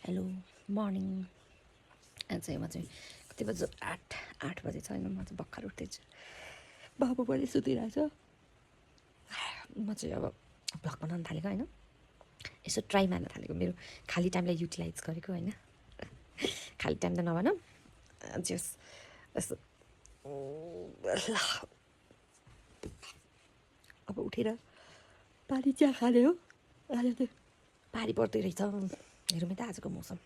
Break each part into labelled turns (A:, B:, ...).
A: Hello morning. चाहिँ म चाहिँ कति बजी 8 बजे छ होइन। म चाहिँ भर्खर उठ्दैछु। बाबु पनि सुतिरहेछ। म चाहिँ अब भ्लग बनाउन थालेको होइन। यसो ट्राई मार्न थालेको, मेरो खाली टाइमलाई युटिलाइज गरेको होइन। खाली टाइम त नभनौँ, जस यस्तो ल अब उठेर पानी चिया खाने हो। आज त पानी पर्दै रहेछ। हेरौँ त आजको मौसम।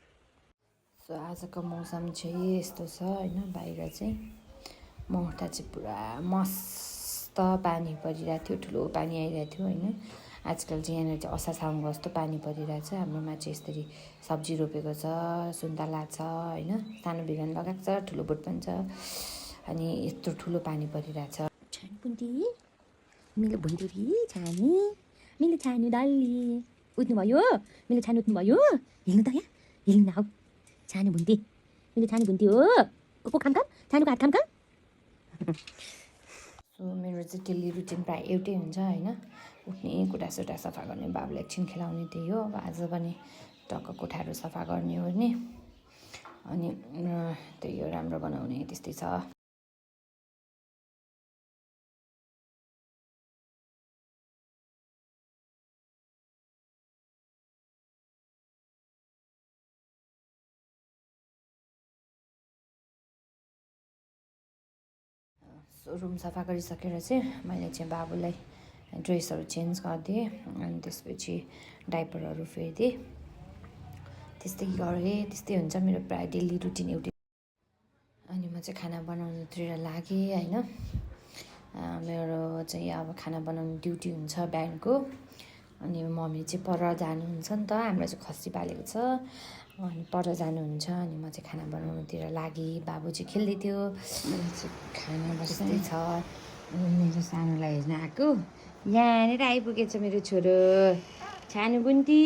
A: सो आजको मौसम चाहिँ यस्तो छ होइन। बाहिर चाहिँ म उठ्दा चाहिँ पुरा मस्त पानी परिरहेको थियो, ठुलो पानी आइरहेको थियो होइन। आजकल चाहिँ यहाँनिर चाहिँ असार साउनको जस्तो पानी परिरहेको छ। हाम्रोमा चाहिँ यसरी सब्जी रोपेको छ, सुन्तला छ होइन, सानो बिगान लगाएको छ, ठुलो बोट पनि छ। अनि यत्रो ठुलो पानी परिरहेछ। छानु पुन्टी मिलो भुइँदुरी छानु, मिलो छानु डल्ली उठ्नुभयो। मिलो छानु उठ्नुभयो। हिँड्नु त यहाँ, हिँड्नु आऊ छानु भुन्टी। मिलो छानु भुन्टी हो। को खाम छानुको हात खाम। सो मेरो चाहिँ डेली रुटिन प्रायः एउटै हुन्छ होइन। उठ्ने, कोठासोठा सफा गर्ने, बाबुलाई एकछिन खेलाउने, त्यही हो। अब आज पनि टक्क कोठाहरू सफा गर्ने हो नि। अनि त्यही हो, राम्रो बनाउने, त्यस्तै छ। सो रुम सफा गरिसकेर चाहिँ मैले चाहिँ बाबुलाई ड्रेसहरू चेन्ज गरिदिएँ। अनि त्यसपछि डाइपरहरू फेरिदिएँ। त्यस्तै गरेँ। त्यस्तै हुन्छ मेरो प्रायः डेली रुटिन एउटै। अनि म चाहिँ खाना बनाउनुतिर लागेँ होइन। मेरो चाहिँ अब खाना बनाउनु ड्युटी हुन्छ बिहानको। अनि मम्मी चाहिँ पर जानुहुन्छ नि त, हाम्रो चाहिँ खसी पालेको छ। अनि पर जानुहुन्छ। अनि म चाहिँ खाना बनाउनुतिर लागेँ। बाबु चाहिँ खेल्दै थियो। खाना बस्दै छ। मेरो सानोलाई हेर्न आएको। यहाँनिर आइपुगेछ मेरो छोरो छानु बुन्टी।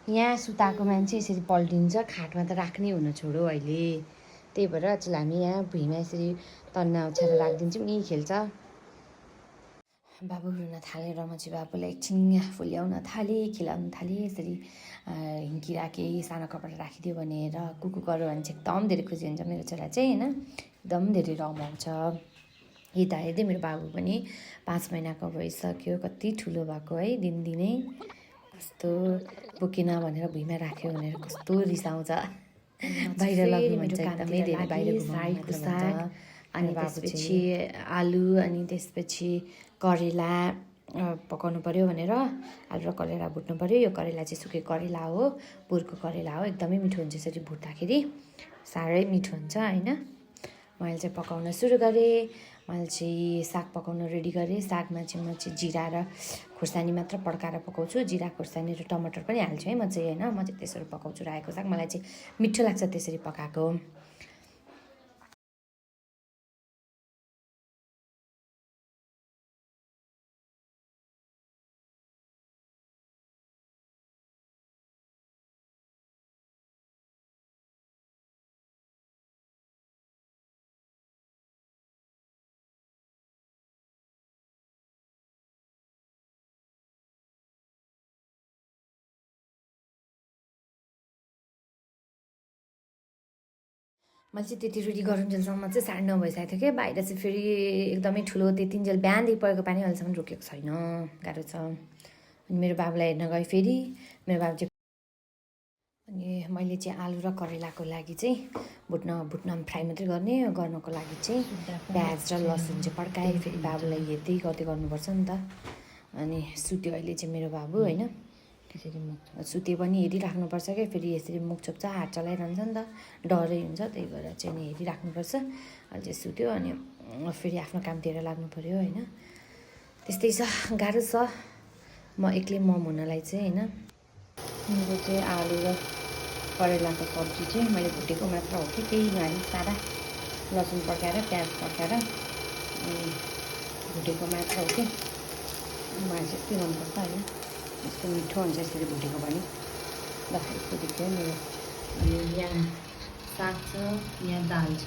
A: यहाँ सुताएको मान्छे यसरी पल्टिन्छ, खाटमा त राख्नै हुन छोडो अहिले। त्यही भएर चाहिँ हामी यहाँ भुइँमा यसरी तन्ना ओछ्याएर राखिदिन्छौँ, नि खेल्छ। बाबु रुन थालेर म चाहिँ बाबुलाई एकछिन आफू ल्याउन थालेँ, खिलाउन थालेँ। यसरी हिँकिराखेँ, सानो कपडा राखिदियो भनेर। कुकु गऱ्यो भने चाहिँ एकदम धेरै खुसी हुन्छ मेरो छोरा चाहिँ होइन। एकदम धेरै रमाउँछ। हेर्दा हेर्दै मेरो बाबु पनि 5 महिनाको भइसक्यो। कति ठुलो भएको है दिनदिनै। कस्तो बोकेन भनेर भुइँमा राख्यो भनेर कस्तो रिसाउँछ। बाहिर लग्नु भन्छ, एकदमै धेरै बाहिर घुमाउनु साग। अनि त्यसपछि आलु, अनि त्यसपछि करेला पकाउनु पऱ्यो भनेर आलु र करेला भुट्नु पऱ्यो। यो करेला चाहिँ सुकेको करेला हो, पुरको करेला हो। एकदमै मिठो हुन्छ यसरी भुट्दाखेरि, साह्रै मिठो हुन्छ होइन। मैले चाहिँ पकाउन सुरु गरेँ। मैले चाहिँ साग पकाउन रेडी गरेँ। सागमा चाहिँ म चाहिँ जिरा र खोर्सानी मात्र पड्काएर पकाउँछु। जिरा, खोर्सानी र टमाटर पनि हाल्छु है म चाहिँ होइन। म चाहिँ त्यसरी पकाउँछु रायोको साग। मलाई चाहिँ मिठो लाग्छ त्यसरी पकाएको। मैले चाहिँ त्यति रेडी गरुन्जेलसम्म चाहिँ 9:30 भइसकेको थियो क्या। बाहिर चाहिँ फेरि एकदमै ठुलो त्यतिन्जेल बिहानदेखि परेको पानी अहिलेसम्म रोकेको छैन, गाह्रो छ। अनि मेरो बाबुलाई हेर्न गएँ फेरि। मेरो बाबु चाहिँ अनि मैले चाहिँ आलु र करेलाको लागि चाहिँ भुट्न फ्राई मात्रै गर्नको लागि चाहिँ प्याज र लसुन चाहिँ पड्काएँ। फेरि बाबुलाई हेर्दै गर्दै गर्नुपर्छ नि त। अनि सुत्यो अहिले चाहिँ मेरो बाबु होइन। त्यसरी सुते पनि हेरिराख्नुपर्छ क्या। फेरि यसरी मुख छोप्छ, हात चलाइरहन्छ नि त, डरै हुन्छ। त्यही भएर चाहिँ नि हेरिराख्नुपर्छ। अहिले चाहिँ सुत्यो। अनि फेरि आफ्नो कामतिर लाग्नु पऱ्यो होइन। त्यस्तै छ, गाह्रो छ म एक्लै मम हुनलाई चाहिँ होइन। मेरो चाहिँ आलु र करेलाको सब्जी चाहिँ मैले भुटेको मात्र हो कि, त्यही माथि सादा लसुन पड्काएर प्याज पड्काएर भुटेको मात्र हो कि। मलाई चाहिँ यति मनपर्छ होइन। यस्तो मिठो हुन्छ यसरी भुटेको पनि। ल यस्तो देख्यो मेरो। अनि यहाँ साग छ, यहाँ दाल छ।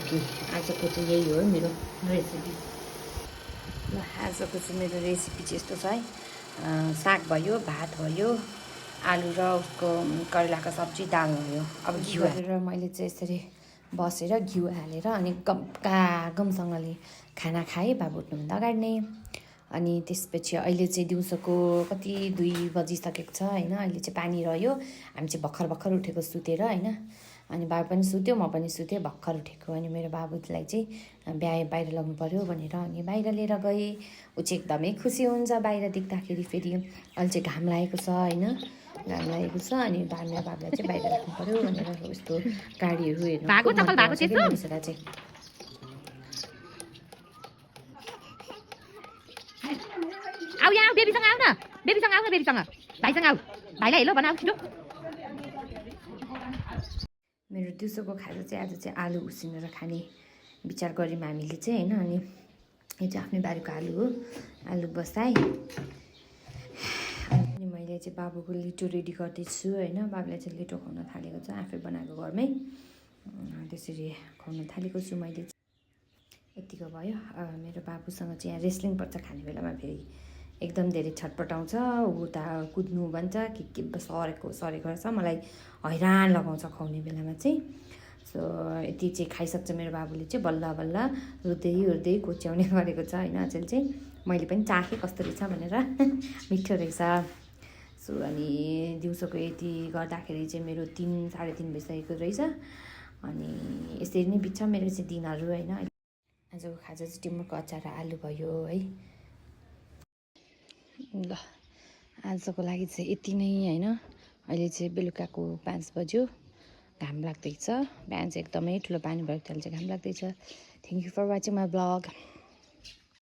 A: ओके, आजको चाहिँ यही हो मेरो रेसिपी। ल आजको चाहिँ मेरो रेसिपी चाहिँ यस्तो छ है। साग भयो, भात भयो, आलु र उसको करेलाको सब्जी दाल भयो। अब घिउ हालेर मैले चाहिँ यसरी बसेर घिउ हालेर अनि गमसँगले खाना खाएँ बाबु उठ्नुभन्दा अगाडि नै। अनि त्यसपछि अहिले चाहिँ दिउँसोको कति 2 बजिसकेको छ होइन। अहिले चाहिँ पानी रह्यो, हामी चाहिँ भर्खर उठेको सुतेर होइन। अनि बाबु पनि सुत्यो, म पनि सुतेँ, भर्खर उठेको। अनि मेरो बाबुलाई चाहिँ बाहिर लग्नु पऱ्यो भनेर अनि बाहिर लिएर गएँ। ऊ चाहिँ एकदमै खुसी हुन्छ बाहिर देख्दाखेरि। फेरि अहिले चाहिँ घाम लागेको छ होइन, घाम लागेको छ। अनि मेरो बाबुलाई चाहिँ बाहिर राख्नु पऱ्यो भनेर यस्तो गाडीहरू हेर्नु छोरा चाहिँ।
B: आऊ यहाँ बेबीसँग आऊ न, बेबीसँग आऊ न, बेबीसँग भाइसँग आऊ, भाइलाई हेलो बनाऊ छिटो।
A: मेरो दिउँसोको खाजा चाहिँ आज चाहिँ आलु उसिनेर खाने विचार गऱ्यौँ हामीले चाहिँ होइन। अनि यो चाहिँ आफ्नै बारीको आलु हो, आलु बसाएँ। अनि मैले चाहिँ बाबुको लिटो रेडी गर्दैछु होइन। बाबुलाई चाहिँ लिटो खुवाउन थालेको छ, आफै बनाएको घरमै त्यसरी खुवाउन थालेको छु मैले। यतिको भयो। मेरो बाबुसँग चाहिँ यहाँ रेस्लिङ पर्छ खाने बेलामा, फेरि एकदम धेरै छटपटाउँछ, उता कुद्नु भन्छ, के सरेको रहेछ, मलाई हैरान लगाउँछ खुवाउने बेलामा चाहिँ। सो यति चाहिँ खाइसक्छ मेरो बाबुले चाहिँ, बल्ल बल्ल रुँदै कोच्याउने गरेको छ होइन। अचेल चाहिँ मैले पनि चाखेँ कस्तो रहेछ भनेर, मिठो रहेछ। सो अनि दिउँसोको यति गर्दाखेरि चाहिँ मेरो 3 साढे 3 बजिसकेको रहेछ। अनि यसरी नै बित्छ मेरो चाहिँ दिनहरू होइन। आजको खाजा चाहिँ टिमुरको अचार र आलु भयो है। ल आजको लागि चाहिँ यति नै होइन। अहिले चाहिँ बेलुकाको 5 बज्यो, घाम लाग्दैछ। बिहान चाहिँ एकदमै ठुलो पानी भएको थियो, अहिले चाहिँ घाम लाग्दैछ। Thank you for watching my blog.